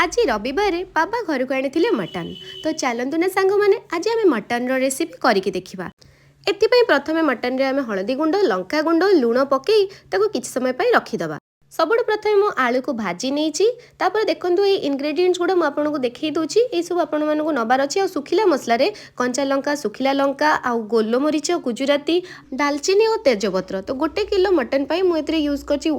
ଆଜି ରବିବାରେ ବାବା ଘରକୁ ଆଣିଥିଲେ ମଟନ୍। ତ ଚାଲନ୍ତୁ ନା ସାଙ୍ଗମାନେ, ଆଜି ଆମେ ମଟନ୍ର ରେସିପି କରିକି ଦେଖିବା। ଏଥିପାଇଁ ପ୍ରଥମେ ମଟନ୍ରେ ଆମେ ହଳଦୀ ଗୁଣ୍ଡ, ଲଙ୍କା ଗୁଣ୍ଡ, ଲୁଣ ପକାଇ ତାକୁ କିଛି ସମୟ ପାଇଁ ରଖିଦେବା। ସବୁଠୁ ପ୍ରଥମେ ମୁଁ ଆଳୁକୁ ଭାଜି ନେଇଛି। ତାପରେ ଦେଖନ୍ତୁ, ଏଇ ଇନଗ୍ରେଡ଼ିଏଣ୍ଟସ୍ ଗୁଡ଼ା ମୁଁ ଆପଣଙ୍କୁ ଦେଖାଇ ଦେଉଛି। ଏଇସବୁ ଆପଣମାନଙ୍କୁ ନେବାର ଅଛି। ଆଉ ଶୁଖିଲା ମସଲାରେ କଞ୍ଚା ଲଙ୍କା, ଶୁଖିଲା ଲଙ୍କା ଆଉ ଗୋଲମରିଚ, ଗୁଜୁରାତି, ଡାଲଚିନି ଓ ତେଜପତ୍ର। ତ 1 କିଲୋ ମଟନ୍ ପାଇଁ ମୁଁ ଏଥିରେ ୟୁଜ୍ କରିଛି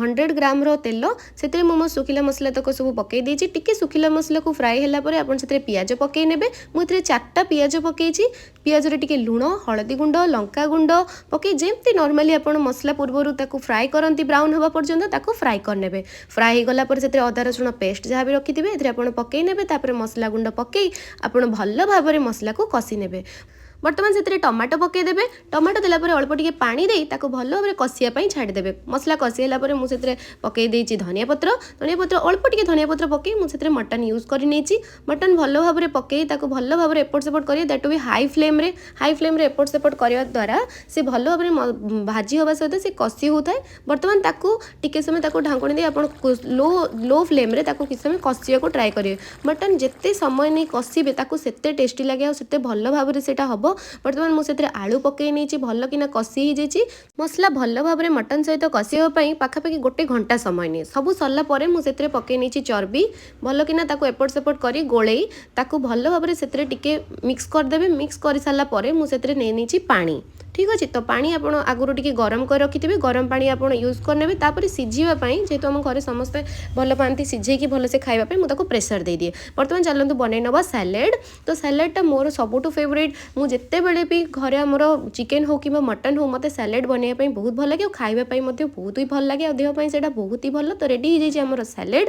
100 ଗ୍ରାମର ତେଲ। ସେଥିରେ ମୁଁ ମୋ ଶୁଖିଲା ମସଲା ତକ ସବୁ ପକାଇ ଦେଇଛି। ଟିକେ ଶୁଖିଲା ମସଲାକୁ ଫ୍ରାଏ ହେଲା ପରେ ଆପଣ ସେଥିରେ ପିଆଜ ପକାଇ ନେବେ। ମୁଁ ଏଥିରେ ଚାରିଟା ପିଆଜ ପକାଇଛି। ପିଆଜରେ ଟିକେ ଲୁଣ, ହଳଦୀ ଗୁଣ୍ଡ, ଲଙ୍କା ଗୁଣ୍ଡ ପକାଇ ଯେମିତି ନର୍ମାଲି ଆପଣ ମସଲା ପୂର୍ବରୁ ତାକୁ ଫ୍ରାଏ କରନ୍ତି ବ୍ରାଉନ୍ ହେବା ପର୍ଯ୍ୟନ୍ତ, ତାକୁ ଫ୍ରାଏ କରିନେବେ। ଫ୍ରାଏ ହେଇଗଲା ପରେ ସେଥିରେ ଅଦା ରସୁଣ ପେଷ୍ଟ ଯାହା ବି ରଖିଥିବେ, ଏଥିରେ ଆପଣ ପକାଇ ନେବେ। ତାପରେ ମସଲା ଗୁଣ୍ଡ ପକାଇ ଆପଣ ଭଲ ଭାବରେ ମସଲାକୁ କଷି ନେବେ। ବର୍ତ୍ତମାନ ସେଥିରେ ଟମାଟୋ ପକାଇଦେବେ। ଟମାଟୋ ଦେଲା ପରେ ଅଳ୍ପ ଟିକେ ପାଣି ଦେଇ ତାକୁ ଭଲ ଭାବରେ କଷିବା ପାଇଁ ଛାଡ଼ିଦେବେ। ମସଲା କଷି ହେଲା ପରେ ମୁଁ ସେଥିରେ ପକାଇ ଦେଇଛି ଧନିଆ ପତ୍ର। ଧନିଆ ପତ୍ର, ଅଳ୍ପ ଟିକେ ଧନିଆ ପତ୍ର ପକାଇ ମୁଁ ସେଥିରେ ମଟନ୍ ୟୁଜ୍ କରି ନେଇଛି। ମଟନ୍ ଭଲ ଭାବରେ ପକାଇ ତାକୁ ଭଲ ଭାବରେ ଏପଟ ସେପଟ କରି, that B high ଫ୍ଲେମ୍ରେ। ହାଇ ଫ୍ଲେମ୍ରେ ଏପଟ ସେପଟ କରିବା ଦ୍ୱାରା ସେ ଭଲ ଭାବରେ ଭାଜି ହେବା ସହିତ ସେ କଷି ହେଉଥାଏ। ବର୍ତ୍ତମାନ ତାକୁ ଟିକେ ସମୟ ତାକୁ ଢାଙ୍କୁଣି ଦେଇ ଆପଣ ଲୋ ଲୋ ଫ୍ଲେମ୍ରେ ତାକୁ କିଛି ସମୟ କଷିବାକୁ ଟ୍ରାଏ କରିବେ। ମଟନ୍ ଯେତେ ସମୟ ନେଇ କଷିବେ, ତାକୁ ସେତେ ଟେଷ୍ଟି ଲାଗେ ଆଉ ସେତେ ଭଲ ଭାବରେ ସେଇଟା ହେବ। ବର୍ତ୍ତମାନ ମୁଁ ସେଥିରେ ଆଳୁ ପକାଇ ନେଇଛି। ଭଲ କିନା କଷି ହେଇଯାଇଛି। ମସଲା ଭଲ ଭାବରେ ମଟନ୍ ସହିତ କଷିବା ପାଇଁ ପାଖାପାଖି ଗୋଟେ ଘଣ୍ଟା ସମୟ ନିଏ। ସବୁ ସରିଲା ପରେ ମୁଁ ସେଥିରେ ପକାଇ ନେଇଛି ଚର୍ବି। ଭଲ କିନା ତାକୁ ଏପଟ ସେପଟ କରି ଗୋଳେଇ ତାକୁ ଭଲ ଭାବରେ ସେଥିରେ ଟିକେ ମିକ୍ସ କରିଦେବେ। ମିକ୍ସ କରିସାରିଲା ପରେ ମୁଁ ସେଥିରେ ନେଇ ନେଇଛି ପାଣି। ଠିକ୍ ଅଛି, ତ ପାଣି ଆପଣ ଆଗରୁ ଟିକେ ଗରମ କରି ରଖିଥିବେ। ଗରମ ପାଣି ଆପଣ ୟୁଜ୍ କରିନେବେ। ତାପରେ ସିଝିବା ପାଇଁ, ଯେହେତୁ ଆମ ଘରେ ସମସ୍ତେ ଭଲ ପାଆନ୍ତି ସିଝେଇକି ଭଲସେ ଖାଇବା ପାଇଁ, ମୁଁ ତାକୁ ପ୍ରେସର ଦେଇଦିଏ। ବର୍ତ୍ତମାନ ଚାଲନ୍ତୁ ବନେଇ ନେବା ସାଲାଡ଼। ତ ସାଲାଡ଼ଟା ମୋର ସବୁଠୁ ଫେଭରେଟ୍। ମୁଁ ଯେତେବେଳେ ବି ଘରେ ଆମର ଚିକେନ୍ ହଉ କିମ୍ବା ମଟନ୍ ହଉ, ମୋତେ ସାଲାଡ଼ ବନେଇବା ପାଇଁ ବହୁତ ଭଲ ଲାଗେ ଆଉ ଖାଇବା ପାଇଁ ମଧ୍ୟ ବହୁତ ହି ଭଲ ଲାଗେ ଆଉ ଦେହ ପାଇଁ ସେଇଟା ବହୁତ ହି ଭଲ। ତ ରେଡ଼ି ହେଇଯାଇଛି ଆମର ସାଲାଡ଼।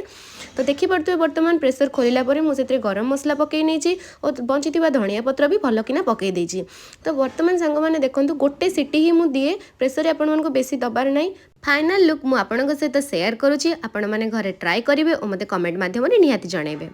ତ ଦେଖିପାରୁଥିବେ, ବର୍ତ୍ତମାନ ପ୍ରେସର ଖୋଲିଲା ପରେ ମୁଁ ସେଥିରେ ଗରମ ମସଲା ପକାଇ ନେଇଛି ଓ ବଞ୍ଚିଥିବା ଧଣିଆ ପତ୍ର ବି ଭଲ କିନା ପକାଇ ଦେଇଛି। ତ ବର୍ତ୍ତମାନ ସାଙ୍ଗମାନେ ଦେଖନ୍ତୁ, ଗୋଟେ ସିଟି ହିଁ ମୁଁ ଦିଏ ପ୍ରେସରରେ। ଆପଣମାନଙ୍କୁ ବେଶୀ ଦେବାର ନାହିଁ। ଫାଇନାଲ୍ ଲୁକ୍ ମୁଁ ଆପଣଙ୍କ ସହିତ ସେୟାର କରୁଛି। ଆପଣମାନେ ଘରେ ଟ୍ରାଏ କରିବେ ଓ ମୋତେ କମେଣ୍ଟ ମାଧ୍ୟମରେ ନିହାତି ଜଣାଇବେ।